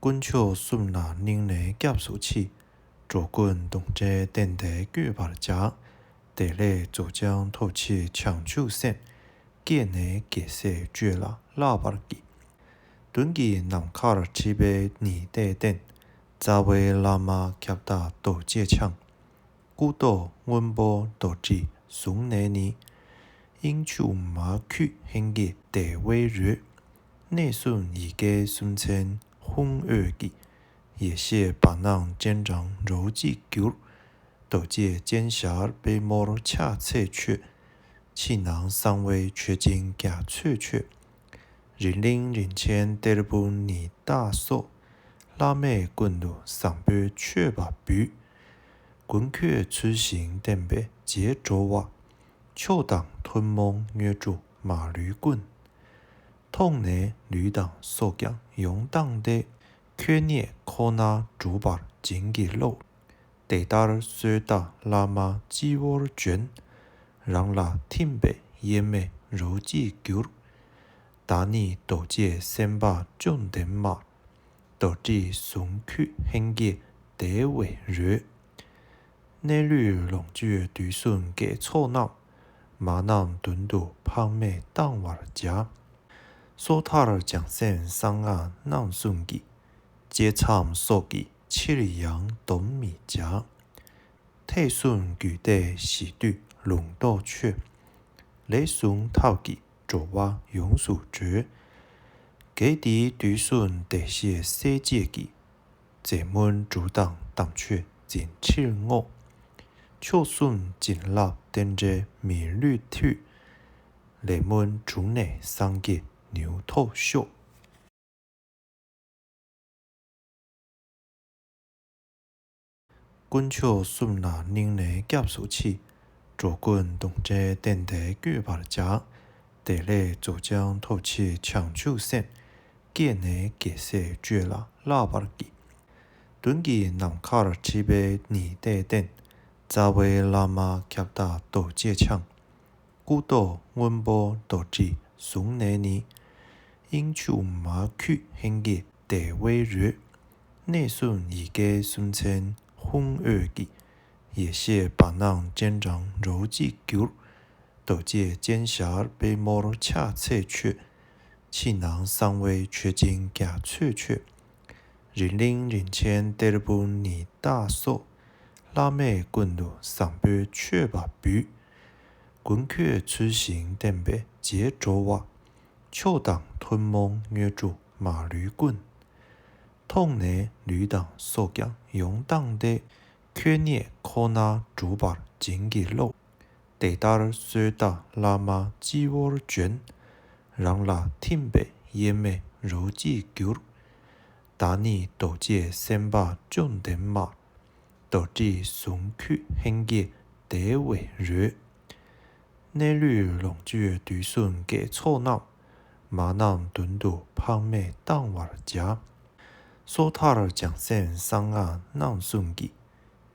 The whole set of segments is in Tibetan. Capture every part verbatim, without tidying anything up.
དཀོན་མཆོག་གསུམ་ལ་སྙིང་ནས་སྐྱབས་སུ་མཆི། འགྲོ་ཀུན་དུང་སྒྲའི་རྟེན་འདིར་བཀོད་པར་བྱ། དེ་ལས་རྫོགས་བྱང་ཐོབ་ཕྱིར་བྱང་ཆུབ་སེམས། བསྐྱེད་ནས་རྒྱལ་སྲས་སྤྱོད་ལ་བསླབ་པར་བགྱི། མདུན་གྱི་ནམ་མཁར་འཁྲིལ་པའི་ཉི་ཟླས་བསྟན། རྩ་བའི་བླ་མ་ཁྱབ་བདག་རྡོ་རྗེ་འཆང་། སྐུ་མདོག་སྔོན་པོ་རྡོར་དྲིལ་བཟུང་ནས་ནི། དབྱིངས་ཕྱུག་མར་ཁུས་ཧེང་སྐྱེས་བདེ་བའི་རོལ། གནས་གསུམ་ཡི་གེ་སུམ་ཚན་ཧཱུྃ་འོད་ཀྱིས། ཡེ་ཤེས་བར་སྣང་སྤྱན་དྲངས་རོ་གཅིག་གྱུར། རྡོ་རྗེ་སྤྱན་ཤར་པདྨོར་ཕྱག་འཚལ་མཆོད། ཕྱི་ནང་གསང་བའི་མཆོད་སྦྱིན་རྒྱ་མཚོས་མཆོད། རི་གླིང་རིན་ཆེན་གཏེར་བུམ་ཉི་ཟླ་སོགས། བླ་མེད་ཀུན་ཏུ་བཟང་པོའི་མཆོད་པ་འབུལ། མགོན་ཁྱོད་ཚུལ་བཞིན་བསྟེན་པས་རྗེས་འགྲོ་བ། མཆོག་དང་ཐུན་མོང་དངོས་གྲུབ་མ་ལུས་ཀུན། མཐོང་ནས་ལུས་དང་སྲོག་ཀྱང་ཡོངས་བཏང་སྟེ། ཁྱོད་ཉིད་ཁོ་ནར་གྲུབ་པར་བྱིན་གྱིས་རློབས། དེ་ལྟར་གསོལ་བདག་བླ་མ་སྤྱི་བོར་བྱོན། རང་ལ་ཐིམ་པས་དབྱེར་མེད་རོ་གཅིག་གྱུར། བདག་ཉིད་རྡོ་རྗེ་སེམས་དཔའ་བཅོམ་ལྡན་མ། རྡོར་དྲིལ་ཟུང་ཁུས་ཧེང་སྐྱེས་བདེ་བའི་རོལ། གནས་ལུས་ལོངས་སྤྱོད་དུས་གསུམ་དགེ་ཚོགས་རྣམས། མ་རྣམས་མདུན་དུ་ཕངས་མེད་གཏང་བར་བྱ། སོ་ཐར་བྱང་སེམས་གསང་སྔགས་རྣམ་གསུམ་གྱི། བཅད་མཚམས་སྲོག་གི་ཕྱིར་ཡང་སྡོམ་མི་བྱ། ཐེག་གསུམ་རྒྱུད་སྡེ་ཞི་དུལ་ལུང་རྟོགས་ཆོས། ལས་གསུམ་ཐབས་ཀྱིས་འགྲོ་བ་ཡོངས་སུ་སྒྲོལ། གེགས་འདི་དུས་གསུམ་བདེ་གཤེགས་སྲས་བཅས་ཀྱི། རྫས་སྨོན་གྲུབ་དང་དམ་ཆོས་འཛིན་ཕྱིར་བསྔོ། མཆོག་གསུམ་བྱིན་རླབས་རྟེན་འབྲེལ་མི་ལུས་མཐུས། ལས་སྨོན་དྲུངས་ནས་སངས་རྒྱས་མྱུར་ཐོབ་ཤོག། དཀོན་མཆོག་གསུམ་ལ་སྙིང་ནས་སྐྱབས་སུ་མཆི། འགྲོ་ཀུན་དུང་སྒྲའི་རྟེན་འདིར་བཀོད་པར་བྱ། དེ་ལས་རྫོགས་བྱང་ཐོབ་ཕྱིར་བྱང་ཆུབ་སེམས། བསྐྱེད་ནས་རྒྱལ་སྲས་སྤྱོད་ལ་བསླབ་པར་བགྱི། མདུན་གྱི་ནམ་མཁར་འཁྲིལ་པའི་ཉི་ཟླས་བསྟན། རྩ་བའི་བླ་མ་ཁྱབ་བདག་རྡོ་རྗེ་འཆང་། སྐུ་མདོག་སྔོན་པོ་རྡོར་དྲིལ་བཟུང་ནས་ནི། དབྱིངས་ཕྱུག་མར་ཁུས་ཧེང་སྐྱེས་བདེ་བའི་རོལ། གནས་གསུམ་ཡི་གེ་སུམ་ཚན་ཧཱུྃ་འོད་ཀྱིས། ཡེ་ཤེས་བར་སྣང་སྤྱན་དྲངས་རོ་གཅིག་གྱུར། རྡོ་རྗེ་སྤྱན་ཤར་པདྨོར་ཕྱག་འཚལ་མཆོད། ཕྱི་ནང་གསང་བའི་མཆོད་སྦྱིན་རྒྱ་མཚོས་མཆོད། རི་གླིང་རིན་ཆེན་གཏེར་བུམ་ཉི་ཟླ་སོགས། བླ་མེད་ཀུན་ཏུ་བཟང་པོའི་མཆོད་པ་འབུལ། མགོན་ཁྱོད་ཚུལ་བཞིན་བསྟེན་པས་རྗེས་འགྲོ་བ། མཆོག་དང་ཐུན་མོང་དངོས་གྲུབ་མ་ལུས་ཀུན། མཐོང་ནས་ལུས་དང་སྲོག་ཀྱང་ཡོངས་བཏང་སྟེ། ཁྱོད་ཉིད་ཁོ་ནར་གྲུབ་པར་བྱིན་གྱིས་རློབས། དེ་ལྟར་གསོལ་བདག་བླ་མ་སྤྱི་བོར་བྱོན། རང་ལ་ཐིམ་པས་དབྱེར་མེད་རོ་གཅིག་གྱུར། བདག་ཉིད་རྡོ་རྗེ་སེམས་དཔའ་བཅོམ་ལྡན་མ། རྡོར་དྲིལ་ཟུང་ཁུས་ཧེང་སྐྱེས་བདེ་བའི་རོལ། གནས་ལུས་ལོངས་སྤྱོད་དུས་གསུམ་དགེ་ཚོགས་རྣམས། མ་རྣམས་མདུན་དུ་ཕངས་མེད་གཏང་བར་བྱ། སོ་ཐར་བྱང་སེམས་གསང་སྔགས་རྣམ་གསུམ་གྱི།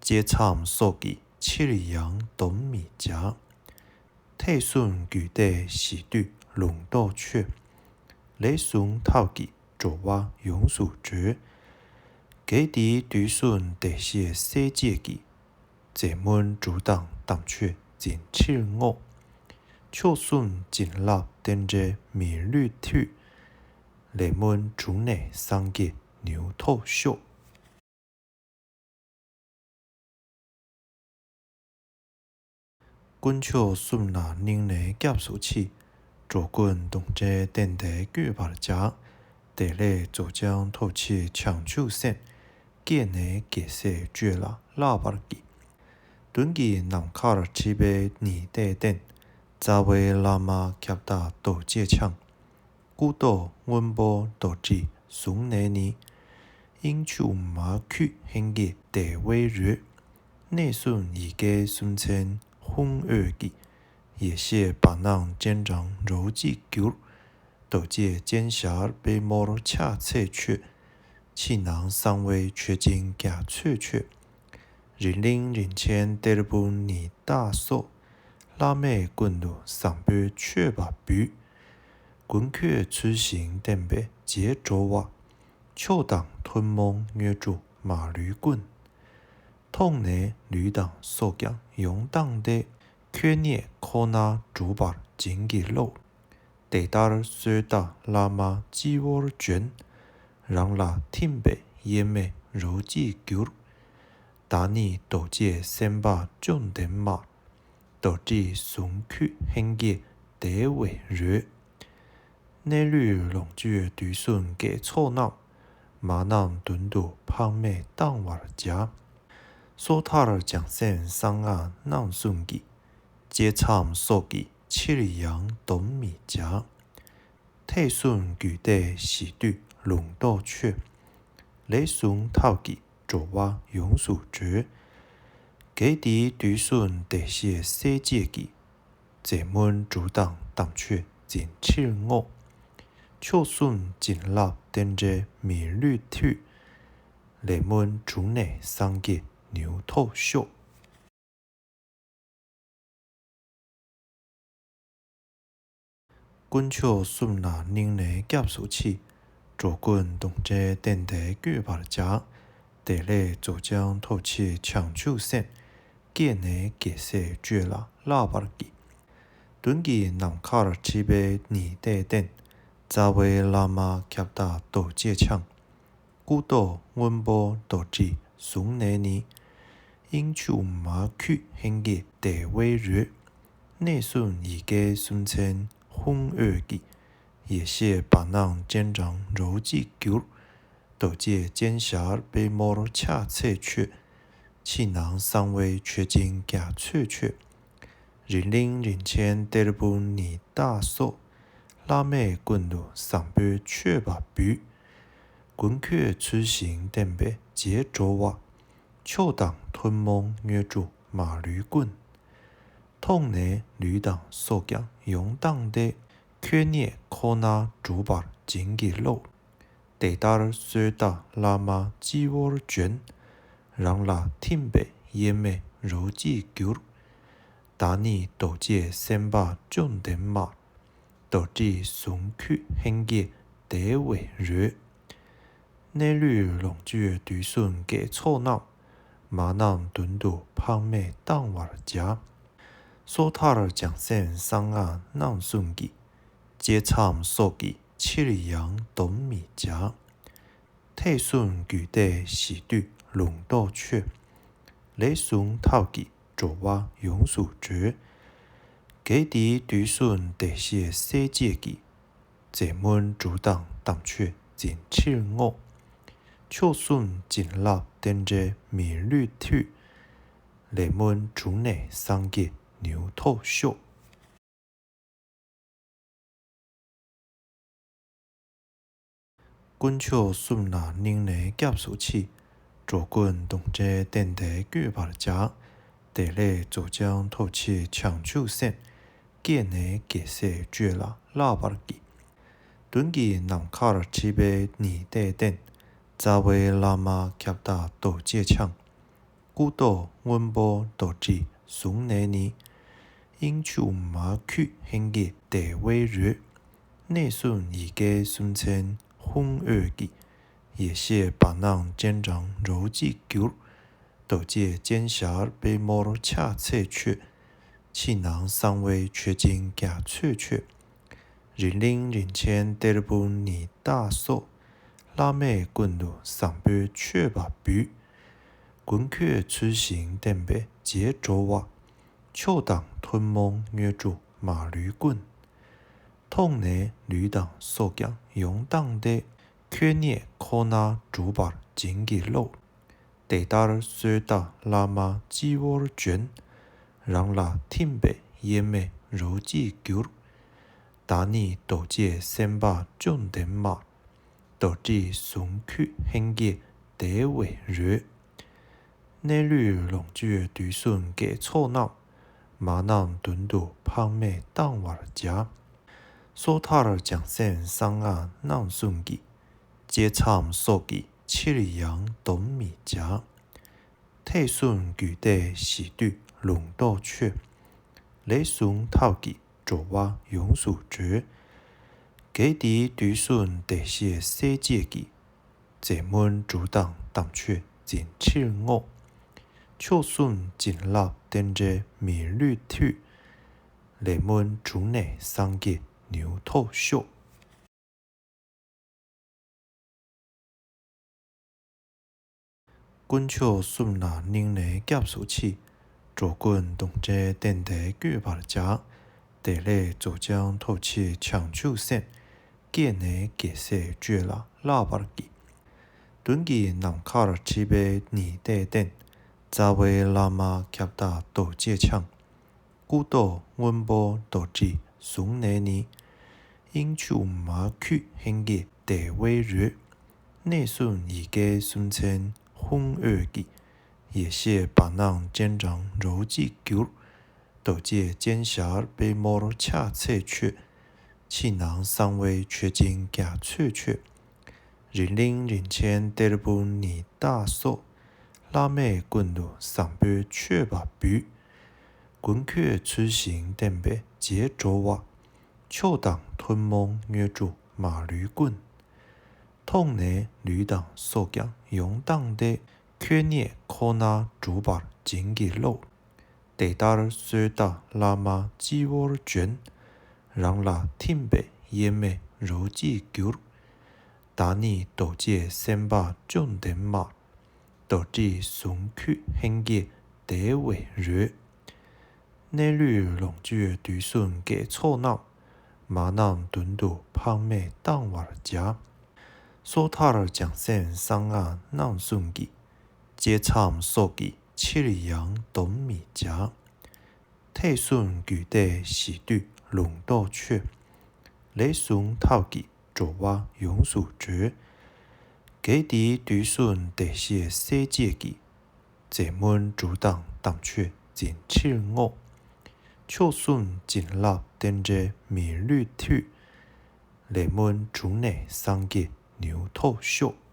བཅད་མཚམས་སྲོག་གི་ཕྱིར་ཡང་སྡོམ་མི་བྱ། ཐེག་གསུམ་རྒྱུད་སྡེ་ཞི་དུལ་ལུང་རྟོགས་ཆོས། ལས་གསུམ་ཐབས་ཀྱིས་འགྲོ་བ་ཡོངས་སུ་སྒྲོལ། གེགས་འདི་དུས་གསུམ་བདེ་གཤེགས་སྲས་བཅས་ཀྱི། རྫས་སྨོན་གྲུབ་དང་དམ་ཆོས་འཛིན་ཕྱིར་བསྔོ། མཆོག་གསུམ་བྱིན་རླབས་རྟེན་འབྲེལ་མི་ལུས་མཐུས། ལས་སྨོན་དྲུངས་ནས་སངས་རྒྱས་མྱུར་ཐོབ་ཤོག། དཀོན་མཆོག་གསུམ་ལ་སྙིང་ནས་སྐྱབས་སུ་མཆི། འགྲོ་ཀུན་དུང་སྒྲའི་རྟེན་འདིར་བཀོད་པར་བྱ། དེ་ལས་རྫོགས་བྱང་ཐོབ་ཕྱིར་བྱང་ཆུབ་སེམས། བསྐྱེད་ནས་རྒྱལ་སྲས་སྤྱོད་ལ་བསླབ་པར་བགྱི། མདུན་གྱི་ནམ་མཁར་འཁྲིལ་པའི་ཉི་ཟླས་བསྟན། རྩ་བའི་བླ་མ་ཁྱབ་བདག་རྡོ་རྗེ་འཆང་། སྐུ་མདོག་སྔོན་པོ་རྡོར་དྲིལ་བཟུང་ནས་ནི། དབྱིངས་ཕྱུག་མར་ཁུས་ཧེང་སྐྱེས་བདེ་བའི་རོལ། གནས་གསུམ་ཡི་གེ་སུམ་ཚན་ཧཱུྃ་འོད་ཀྱིས། ཡེ་ཤེས་བར་སྣང་སྤྱན་དྲངས་རོ་གཅིག་གྱུར། རྡོ་རྗེ་སྤྱན་ཤར་པདྨོར་ཕྱག་འཚལ་མཆོད། ཕྱི་ནང་གསང་བའི་མཆོད་སྦྱིན་རྒྱ་མཚོས་མཆོད། རི་གླིང་རིན་ཆེན་གཏེར་བུམ་ཉི་ཟླ་སོགས། བླ་མེད་ཀུན་ཏུ་བཟང་པོའི་མཆོད་པ་འབུལ། མགོན་ཁྱོད་ཚུལ་བཞིན་བསྟེན་པས་རྗེས་འགྲོ་བ། མཆོག་དང་ཐུན་མོང་དངོས་གྲུབ་མ་ལུས་ཀུན། མཐོང་ནས་ལུས་དང་སྲོག་ཀྱང་ཡོངས་བཏང་སྟེ། ཁྱོད་ཉིད་ཁོ་ན་གྲུབ་པར་བྱིན་གྱིས་རློབས། དེ་ལྟར་གསོལ་བདག་བླ་མ་སྤྱི་བོར་བྱོན། རང་ལ་ཐིམ་པས་དབྱེར་མེད་རོ་གཅིག་གྱུར། བདག་ཉིད་རྡོ་རྗེ་སེམས་དཔའ་བཅོམ་ལྡན་མ། རྡོར་དྲིལ་ཟུང་འཁྲུས་ལྷན་སྐྱེས་བདེ་བའི་རོས། གནས་ལུས་ལོངས་སྤྱོད་དུས་གསུམ་དགེ་ཚོགས་རྣམས། མ་རྣམས་མདུན་དུ་ཕངས་མེད་གཏང་བར་བྱ། སོ་ཐར་བྱང་སེམས་གསང་སྔགས་རྣམ་གསུམ་གྱི། བཅད་མཚམས་སྲོག་གི་ཕྱིར་ཡང་སྡོམ་མི་བྱ། ཐེག་གསུམ་རྒྱུད་སྡེ་ཞི་དུལ་ལུང་རྟོགས་ཆོས། ལས་གསུམ་ཐབས་ཀྱིས་འགྲོ་བ་ཡོངས་སུ་སྒྲོལ། གེགས་འདི་དུས་གསུམ་བདེ་གཤེགས་སྲས་བཅས་ཀྱི། རྩེ་མོར་སྒྲུབ་དང་དམ་ཆོས་འཛིན་ཕྱིར་བསྔོ། མཆོག་གསུམ་བྱིན་རླབས་རྟེན་འབྲེལ་མི་ལུས་མཐུས། ལས་མུན་དྲུངས་ནས་སངས་རྒྱས་ནུས་ཐོབ་ཤོག། དཀོན་མཆོག་གསུམ་ལ་སྙིང་ནས་སྐྱབས་སུ་མཆི། འགྲོ་ཀུན་དུང་སྒྲས་བསྟེན་ཏེ་བསྐྱོད་པར་བྱ། བདེ་ལེགས་རྫོགས་བྱང་ཐོབ་ཕྱིར་བྱང་ཆུབ་སེམས། བསྐྱེད་ནས་རྒྱལ་སྲས་སྤྱོད་ལ་བསླབ་པར་བགྱི། མདུན་གྱི་ནམ་མཁར་འཁྲིལ་པའི་ཉི་ཟླས་བསྟན། རྩ་བའི་བླ་མ་ཁྱབ་བདག་རྡོ་རྗེ་འཆང་། སྐུ་མདོག་སྔོན་པོ་རྡོར་དྲིལ་ཟུང་ནས་ནི། དབྱིངས་ཕྱུག་མར་འཁྱུད་ལྷན་སྐྱེས་བདེ་བའི་རོས། གནས་གསུམ་ཡི་གེ་སུམ་ཚན་ཧཱུྃ་འོད་ཀྱིས། ཡེ་ཤེས་བར་སྣང་སྤྱན་དྲངས་རོ་གཅིག་གྱུར། རྡོ་རྗེ་སྤྱན་ཞལ་པདྨོར་ཕྱག་འཚལ་མཆོད། ཕྱི་ནང་གསང་བའི་མཆོད་སྦྱིན་རྒྱ་མཚོས་མཆོད། རི་གླིང་རིན་ཆེན་གཏེར་བུམ་ཉི་ཟླ་སོགས། བླ་མེད་ཀུན་ཏུ་བཟང་པོའི་མཆོད་པ་འབུལ། མགོན་ཁྱོད་ཚུལ་བཞིན་བསྟེན་པས་བརྗེད་འགྲོ་བ། མཆོག་དང་ཐུན་མོང་དངོས་གྲུབ་མ་ལུས་ཀུན། མཐོང་ནས་ལུས་དང་སྲོག་ཀྱང་ཡོངས་བཏང་སྟེ། ཁྱོད་ཉིད་ཁོ་ན་གྲུབ་པར་བྱིན་གྱིས་རློབས། དེ་ལྟར་གསོལ་བདག་བླ་མ་སྤྱི་བོར་བྱོན། རང་ལ་ཐིམ་པས་དབྱེར་མེད་རོ་གཅིག་གྱུར། བདག་ཉིད་རྡོ་རྗེ་སེམས་དཔའ་བཅོམ་ལྡན་མ། རྡོར་དྲིལ་ཟུང་འཁྲུས་ལྷན་སྐྱེས་བདེ་བའི་རོས། གནས་ལུས་ལོངས་སྤྱོད་དུས་གསུམ་དགེ་ཚོགས་རྣམས། མ་རྣམས་མདུན་དུ་ཕངས་མེད་གཏང་བར་བྱ། སོ་ཐར་བྱང་སེམས་གསང་སྔགས་རྣམ་གསུམ་གྱི། བཅད་མཚམས་སྲོག་གི་ཕྱིར་ཡང་སྡོམ་མི་བྱ། ཐེག་གསུམ་རྒྱུད་སྡེ་ཞི་དུལ་ལུང་རྟོགས་ཆོས། ལས་གསུམ་ཐབས་ཀྱིས་འགྲོ་བ་ཡོངས་སུ་སྒྲོལ། གེགས་འདི་དུས་གསུམ་བདེ་གཤེགས་སྲས་བཅས་ཀྱི། རྩེ་མོར་སྒྲུབ་དང་དམ་ཆོས་འཛིན་ཕྱིར་བསྔོ། མཆོག་གསུམ་བྱིན་རླབས་རྟེན་འབྲེལ་མི་ལུས་མཐུས། ལས་མུན་དྲུངས་ནས་སངས་རྒྱས་ནུས་ཐོབ་ཤོག། དཀོན་མཆོག་གསུམ་ལ་སྙིང་ནས་སྐྱབས་སུ་མཆི། འགྲོ་ཀུན་དུང་སྒྲས་བསྟེན་ཏེ་བསྐྱོད་པར་བྱ། བདེ་ལེགས་རྫོགས་བྱང་ཐོབ་ཕྱིར་བྱང་ཆུབ་སེམས། བསྐྱེད་ནས་རྒྱལ་སྲས་སྤྱོད་ལ་བསླབ་པར་བགྱི། མདུན་གྱི་ནམ་མཁར་འཁྲིལ་པའི་ཉི་ཟླས་བསྟན། རྩ་བའི་བླ་མ་ཁྱབ་བདག་རྡོ་རྗེ་འཆང་། སྐུ་མདོག་སྔོན་པོ་རྡོར་དྲིལ་ཟུང་ནས་ནི། དབྱིངས་ཕྱུག་མར་འཁྱུད་ལྷན་སྐྱེས་བདེ་བའི་རོས། གནས་གསུམ་ཡི་གེ་སུམ་ཚན་ཧཱུྃ་འོད་ཀྱིས། ཡེ་ཤེས་བར་སྣང་སྤྱན་དྲངས་རོ་གཅིག་གྱུར། རྡོ་རྗེ་སྤྱན་ཞལ་པདྨོར་ཕྱག་འཚལ་མཆོད། ཕྱི་ནང་གསང་བའི་མཆོད་སྦྱིན་རྒྱ་མཚོས་མཆོད། རི་གླིང་རིན་ཆེན་གཏེར་བུམ་ཉི་ཟླ་སོགས། བླ་མེད་ཀུན་ཏུ་བཟང་པོའི་མཆོད་པ་འབུལ། མགོན་ཁྱོད་ཚུལ་བཞིན་བསྟེན་པས་བརྗེད་འགྲོ་བ། མཆོག་དང་ཐུན་མོང་དངོས་གྲུབ་མ་ལུས་ཀུན། མཐོང་ནས་ལུས་དང་སྲོག་ཀྱང་ཡོངས་བཏང་སྟེ། ཁྱོད་ཉིད་ཁོ་ན་གྲུབ་པར་བྱིན་གྱིས་རློབས། དེ་ལྟར་གསོལ་བདག་བླ་མ་སྤྱི་བོར་བྱོན། རང་ལ་ཐིམ་པས་དབྱེར་མེད་རོ་གཅིག་གྱུར། བདག་ཉིད་རྡོ་རྗེ་སེམས་དཔའ་བཅོམ་ལྡན་མ། རྡོར་དྲིལ་ཟུང་འཁྲུས་ལྷན་སྐྱེས་བདེ་བའི་རོས། གནས་ལུས་ལོངས་སྤྱོད་དུས་གསུམ་དགེ་ཚོགས་རྣམས། མ་རྣམས་མདུན་དུ་ཕངས་མེད་གཏང་བར་བྱ། སོ་ཐར་བྱང་སེམས་གསང་སྔགས་རྣམ་གསུམ་གྱི། བཅད་མཚམས་སྲོག་གི་ཕྱིར་ཡང་སྡོམ་མི་བྱ། ཐེག་གསུམ་རྒྱུད་སྡེ་ཞི་དུལ་ལུང་རྟོགས་ཆོས། ལས་གསུམ་ཐབས་ཀྱིས་འགྲོ་བ་ཡོངས་སུ་སྒྲོལ། གེགས་འདི་དུས་གསུམ་བདེ་གཤེགས་སྲས་བཅས་ཀྱི། རྫས་སྨོན་གྲུབ་དང་དམ་ཆོས་འཛིན་ཕྱིར་བསྔོ། མཆོག་གསུམ་བྱིན་རླབས་རྟེན་འབྲེལ་མི་ལུས་མཐུས། ལས་སྨོན་གྲུབ་ནས་སངས་རྒྱས་མྱུར་ཐོབ་ཤོག། དཀོན་མཆོག་གསུམ་ལ་སྙིང་ནས་སྐྱབས་སུ་མཆི། འགྲོ་ཀུན་དུང་སྒྲའི་རྟེན་དེ་བཀོད་པར་བྱ། དེ་ལས་རྫོགས་བྱང་ཐོབ་ཕྱིར་བྱང་ཆུབ་སེམས། བསྐྱེད་ནས་རྒྱལ་སྲས་སྤྱོད་ལ་བསླབ་པར་བགྱི། མདུན་གྱི་ནམ་མཁར་ཁྲི་པའི་ཉི་ཟླས་བསྟན། རྩ་བའི་བླ་མ་ཁྱབ་བདག་རྡོ་རྗེ་འཆང་། སྐུ་ཏོག་སྔོན་པོ་རྡོར་དྲིལ་བཟུང་ནས་ནི། དབྱིངས་ཕྱུག་མར་ཁུས་ཧེང་སྐལ་བདེ་བའི་རོལ། གནས་གསུམ་ཡི་གེ་གསུམ་མཚན་ཧཱུྃ་འོད་ཀྱིས། ཡེ་ཤེས་བར་སྣང་སྤྱན་དྲངས་རོ་གཅིག་གྱུར། རྡོ་རྗེ་སྤྱན་ཤར་པདྨོར་ཕྱག་འཚལ་མཆོད། ཕྱི་ནང་གསང་བའི་མཆོད་སྦྱིན་རྒྱ་མཚོས་མཆོད། རི་གླིང་རིན་ཆེན་གཏེར་བུམ་ཉི་ཟླ་སོགས། བླ་མེད་ཀུན་ཏུ་བཟང་པོའི་མཆོད་པ་འབུལ། མགོན་ཁྱོད་ཚུལ་བཞིན་བསྟེན་པས་རྗེས་འགྲོ་བ། མཆོག་དང་ཐུན་མོང་དངོས་གྲུབ་མ་ལུས་ཀུན། མཐོང་ནས་ལུས་དང་སྲོག་ཀྱང་ཡོངས་བཏང་སྟེ། ཁྱོད་ཉིད་ཁོ་ནར་གྲུབ་པར་བྱིན་གྱིས་རློབས། དེ་ལྟར་གསོལ་བདག་བླ་མ་སྤྱི་བོར་བྱོན། རང་ལ་ཐིམ་པས་དབྱེར་མེད་རོ་གཅིག་གྱུར། བདག་ཉིད་རྡོ་རྗེ་སེམས་དཔའ་བཅོམ་ལྡན་འདས། རྡོར་དྲིལ་བཟུང་ཁུས་ཧེང་སྐལ་བདེ་བའི་རོལ། གནས་ལུས་ལོངས་སྤྱོད་དུས་གསུམ་དགེ་ཚོགས་རྣམས། མ་རྣམས་མདུན་དུ་ཕངས་མེད་བཏང་བར་བྱ། སོ་ཐར་བྱང་སེམས་གསང་སྔགས་རྣམ་གསུམ་གྱི། བཅད་མཚམས་སྲོག་གི་ཕྱིར་ཡང་སྡོམ་མི་བྱ། ཐེག་གསུམ་རྒྱུད་སྡེ་ཞི་དུལ་ལུང་རྟོགས་ཆོས། ལས་གསུམ་ཐབས་ཀྱིས་འགྲོ་བ་ཡོངས་སུ་སྒྲོལ། དགེ་འདིའི་དུས་གསུམ་བདེ་གཤེགས་སྲས་བཅས་ཀྱི། རྫས་སྨོན་གྲུབ་དང་དམ་ཆོས་འཛིན་ཕྱིར་བསྔོ། མཆོག་གསུམ་བྱིན་རླབས་རྟེན་འབྲེལ་མི་ལུས་མཐུས། ལས་སྨོན་གྲུབ་ནས་སངས་རྒྱས་མྱུར་ཐོབ་ཤོག།